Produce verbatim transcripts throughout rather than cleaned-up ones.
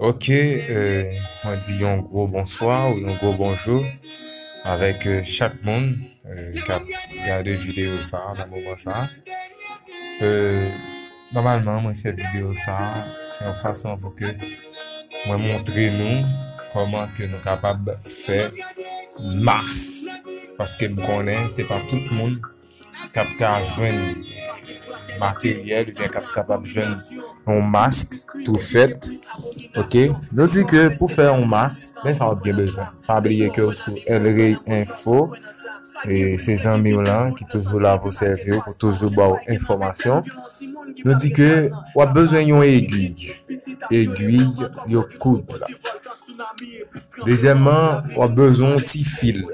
Ok, euh, mwen di yon gwo bonswa ou yon gwo bonjou avèk euh, chak moun euh, k ap gade videyo sa a nan moman sa a. Euh, Nòmalman, mwen fè videyo sa a, se yon fason pou ke mwen montre nou kòman ke nou kapab fè mas. Paske m konnen se pa tout moun k ap ka jwenn materyèl oubyen k ap kapab jwenn yon mask tou fèt. Ok, nou di ke pou fè yon mas, men sa w ap gen bezwen. Pa bliye ke w sou El Rey Info. E se zanmi w lan ki toujou la pou sèvi w, pou toujou ba w enfòmasyon. Nou di ke w ap bezwen yon egiy. Egiy yo koud la. Dezyèmman, w ap bezwen yon ti fil.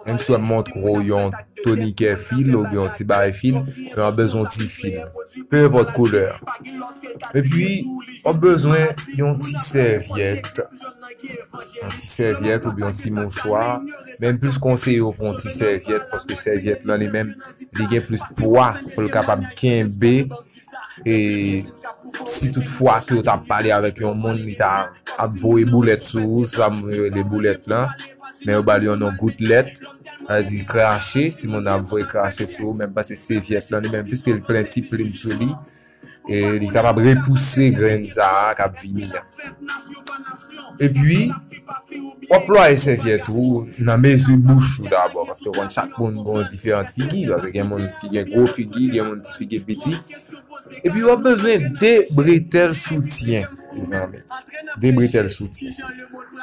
Menm si w ap montre w yon tonikè fil oubyen yon ti bagay fil, men w ap bezwen yon ti fil. Pe enpòt koulè. Epi, w ap bezwen yon ti sèvyèt. Yon ti sèvyèt oubyen yon ti mouchwa. Men m plis konseye w pran yon ti sèvyèt, paske sèvyèt lan li menm, li gen plis pwa pou l kapab kenbe. E si tout fwa ke w t ap pale avèk yon moun, li ta ap voye boulèt sou ou, sa moun yo rele boulèt lan, men yo ba l yon non goutlèt, sa vle di krache, si moun nan ap voye krache sou ou, men m panse sèvyèt lan li menm, piske l plen ti plim sou li, e li kapab repouse grenn sa a k ap vini an. Epi, w ap plwaye sèvyèt ou nan mezi bouch ou dabò, paske w konn chak moun gen yon diferan figi, paske gen moun ki gen gwo figi, gen moun ti figi piti. Epi, w ap bezwen de bretèl soutyen, mezanmi. De bretèl soutyen.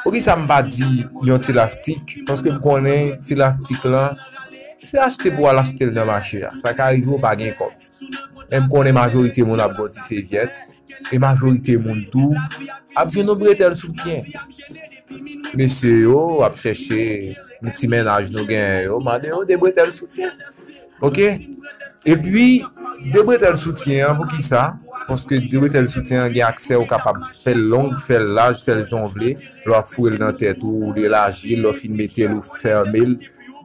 Poukisa m pa di yon ti lastik? Paske m konnen ti lastik lan, se achte pou w al achte l nan mache a. Sa ka rive w pa gen kòb. Men m konnen majorite moun ap bò ti sèvyèt, e majorite moun tou ap jwenn yon bretèl soutyen. Mesye yo ap chèche yon ti mennaj nou genyen yo, mande yo de bretèl soutyen. Ok? Epi, de bretèl soutyen an, poukisa? Paske de bretèl soutyen an gen aksè ou kapab fè l long, fè l laj, fè l jan w vle. Lè w ap foure l nan tèt ou, ou elaji l, lè w fin mete l, ou fèmen l,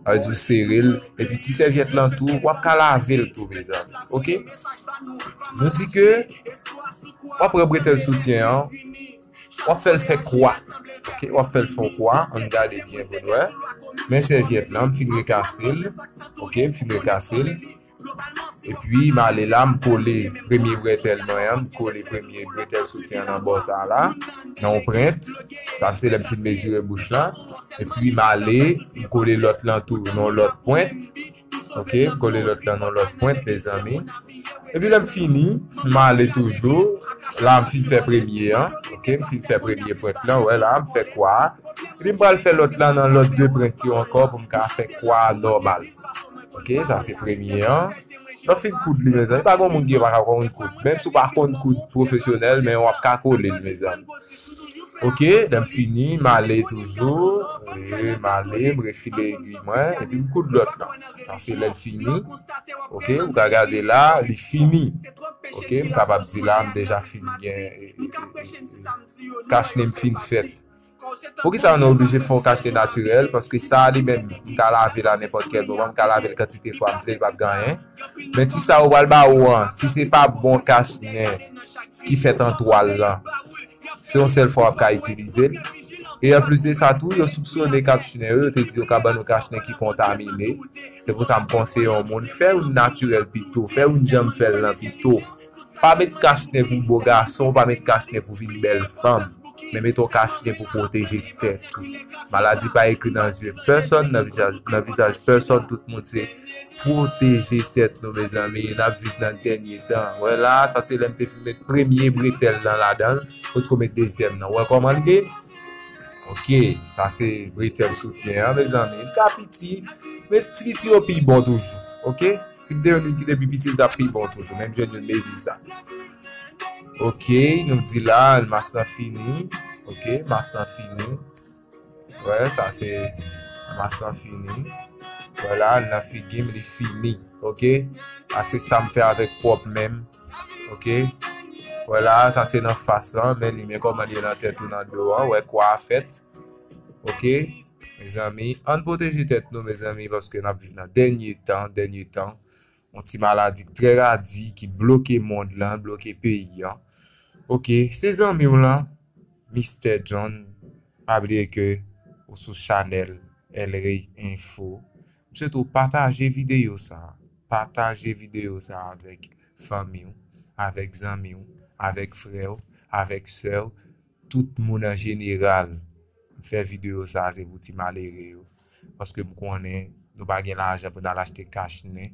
sa vle di w sere l. Epi ti sèvyèt lan tou, w ap ka lave l tou, mezanmi. Ok? Nou di ke w ap pran bretèl soutyen an, w ap fè l fè kwa. Ok? W ap fè l fè yon kwa, ann gade byen pou n wè. Men sèvyèt lan, m fin rekase l. Ok? M fin rekase l. Epi, m ale la, m kole premye bretèl mwen an, m kole premye bretèl soutyen an nan bò sa a la, nan yon pwent. Sa se lè m fin mezire bouch lan. Epi, m ale, m kole lòt lan tou nan yon lòt pwent. Ok, m kole lòt lan nan yon lòt pwent, mezanmi. Epi, lè m fini, m ale toujou. La, m fin fè premye an. Ok, m fin fè premye pwent lan. Wè la, m fè kwa a. Epi, m pral fè lòt lan nan lòt de pwent yo ankò pou m ka fè kwa a nòmal. Ok, sa se premye an. Lè w fin koud li, mezanmi, pa gen moun ki pa ka konn koud. Menm si w pa konn koud pwofesyonèl, men w ap ka kole l, mezanmi. Ok, lè m fini, m ale toujou. Wi, m ale, m refile egiy mwen, epi m koud lòt lan. Sa se lè l fini. Ok, ou ka gade la, li fini. Ok, m kapab di la, m deja fin gen, e, e, e, e, kach nen m fin fèt. Poukisa nou oblije fè yon kach nen natirèl? Paske sa a li menm, m ka lave l a nenpòt kèl moman, m ka lave l kantite fwa m vle, li p ap gen anyen. Men ti sa yo pral ba ou an, si se pa bon kach nen ki fèt an twal lan, se yon sèl fwa w ap ka itilize l. E anplis de sa tou, yo soupsone kach nen yo, yo te di yo ka ban nou kach nen ki kontamine. Se pou sa m konseye yon moun, fè youn natirèl pito, fè youn jan m fè l lan pito. Pa met kach nen pou bo gason, pa met kach nen pou vin bèl fanm. Men met yon kach nen pou pwoteje tèt ou. Maladi pa ekri nan zye pèsonn, nan vizaj, nan vizaj pèsonn, tout moun se pwoteje tèt nou, mezanmi. N ap viv nan dènye tan. Wè la, sa se lè m te fin met premye bretèl lan ladan l, potko met dezyèm nan. Wè kòman l ye? Ok, sa se bretèl soutyen an, mezanmi. Li ka piti, men ti piti yo pi bon toujou. Ok? Si m te jwenn youn ki te pi piti, li t ap pi bon toujou. Menm jwenn youn mezi sa. Ok, nou di la, mas lan fini. Ok, mas lan fini. Wè, sa se mas lan fini. Wè la, nan figi m, li fini. Ok? Sa se sa m fè avèk pwòp men m. Ok? Wè la, sa se nan fas lan, men li, men kòman li ye nan tèt ou, nan do an. Wè, kwa a fèt. Ok? Mezanmi, ann pwoteje tèt nou, mezanmi, paske n ap viv nan dènye tan, dènye tan. Yon ti maladi trè radi ki bloke mond lan, bloke peyi an. Ok, se zanmi w lan, Mistè John, pa bliye ke ou sou chanèl El Rey Info. M swete w pataje videyo sa a. Pataje videyo sa a avèk fanmi w, avèk zanmi w, avèk frè w, avèk sè w, tout moun an jeneral. M fè videyo sa a se pou ti malere yo. Paske m konnen nou pa gen lajan pou n al achte kach nen.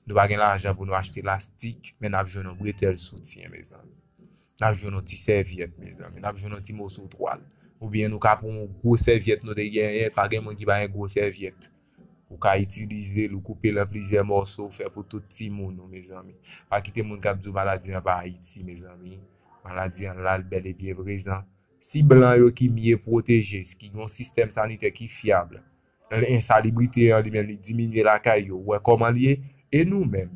Nou pa gen lajan pou nou achte lastik, men n ap jwenn yon bretèl soutyen, mezanmi. N ap jwenn yon ti sèvyèt, mezanmi. N ap jwenn yon ti moso twal. Oubyen nou ka pran yon gwo sèvyèt nou te genyen, pa gen moun ki pa gen gwo sèvyèt. Ou ka itilize l, ou koupe l an plizyè mòso, ou fè pou tout timoun ou, mezanmi. Pa kite moun k ap di w maladi an pa Ayiti, mezanmi. Maladi an la, l bèl e byen prezan. Si blan yo ki mye pwoteje, ki gen yon sistèm sanitè ki fyab, ensalibrite an li menm li diminye lakay yo, ou wè kòman l ye, e nou menm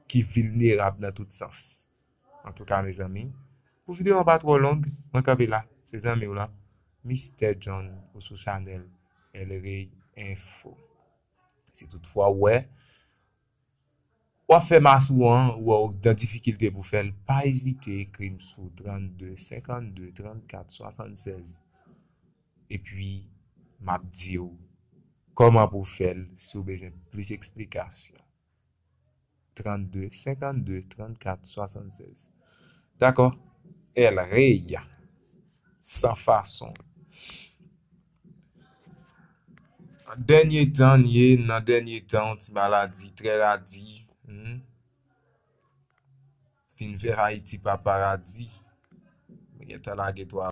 ki vilnerab nan tout sans. Antouka, mezanmi, pou videyo an pa twò long, mwen kanpe la. Se zanmi w lan, Mistè John, ou sou chanèl El Rey Info. Si toutfwa w wè w ap fè mas ou an, ou wè w nan difikilte pou fè l, pa ezite ekri m sou trannde senkannde trannkat swasannsèz. Epi, m ap di w kòman pou w fè l si w bezwen plis eksplikasyon. Trannde senkannde trannkat swasannsèz. Dakò? El Rey, san fason. Dènye tan n ye, nan dènye tan, yon ti maladi trè radi, hmm, vin fè Ayiti pa paradi. Mwen gentan lage twa